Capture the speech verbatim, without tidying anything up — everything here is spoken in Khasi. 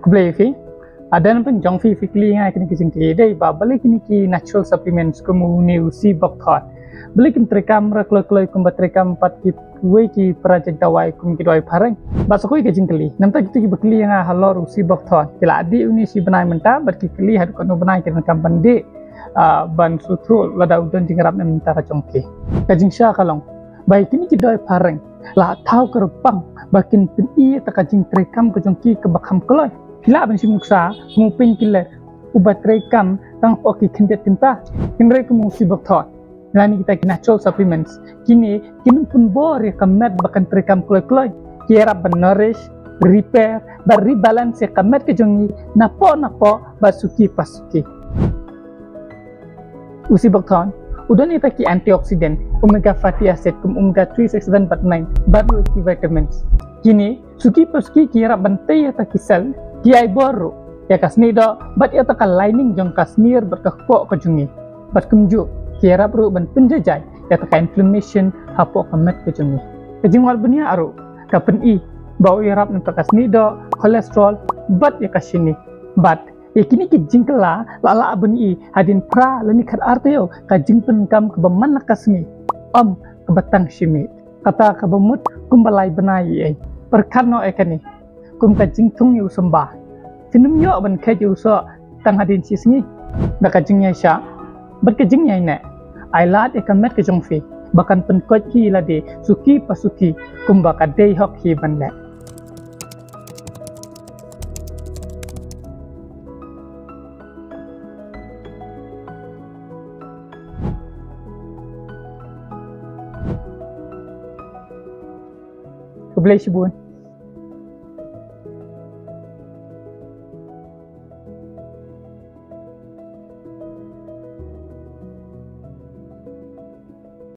Khublei phi. Hadien pynjong phi phi kylli nga kine ki jingkylli dei ba balei kine ki natural supplements kum une u Sea Buckthorn, balei kin treikam re kloi kloi kumba treikam pat kiwei ki project dawai kum ki dawai phareng. Bad sa kawei ka jingkylli, namar kito kiba kylli nga halor u Sea Buckthorn, ki la dih une shi bnai mynta bad ki kylli haduh katno bnai ki donkam ban dih, ah, ban sngewthuh lada u don jingïarap ne em mynta ka jong ki. Ka jingshisha ka long ba ïa kine ki dawai phareng la thaw kyrpang ba kin pyni ïa ka jingtreikam ka jong ki kaba kham kloi. Phi lah ban shim nuksa kum u painkiller uba treikam tang hapoh ki khyndiat kynta. Hynrei kum u Sea Buckthorn lane kita ki natural supplements, kine kin pynbor ïa ka met ba kan treikam kloi kloi. Ki ïarap ban nourish, repair bad rebalance ïa ka met ka jong ngi napoh napoh bad suki pa suki. U Sea Buckthorn u don ïa ki antioxidant, omega fatty acid kum omega three, six, seven bad nine, bad ruh ki vitamins. Kine suki pa suki ki ïarap ban tei ïa ki cell, ki ai bor ruh ïa ka snieh doh bad ïa ka lining jong ka snier bad ka kpoh ka jong ngi. Bad kumjuh ki ïarap ruh ban pynjaijai ïa ka inflammation hapoh ka met ka jong ngi. Ka jingwad bniah ruh ka pyni ba u ïarap na ka snieh doh, cholesterol bad ïa ka shini. Bad ïa kine ki jingkylla la lah ban i hadien phra lane khatar taïew ka jingpynkam kaba man la ka sngi, ym kaba tang shi miet. Kata kaba mut kumba lai bnai ïa i. Pyrkhat noh ïa kane kum ka jingthung ïa u symbai. Phin ym ïoh ban kheit ïa u soh tang hadien shi sngi. Da ka jingïaishah bad ka jingïaineh, ai lad ïa ka met ka jong phi ba kan pynkoit hi lade suki pa suki kumba ka dei hok hi ban leh. Khublei shibun.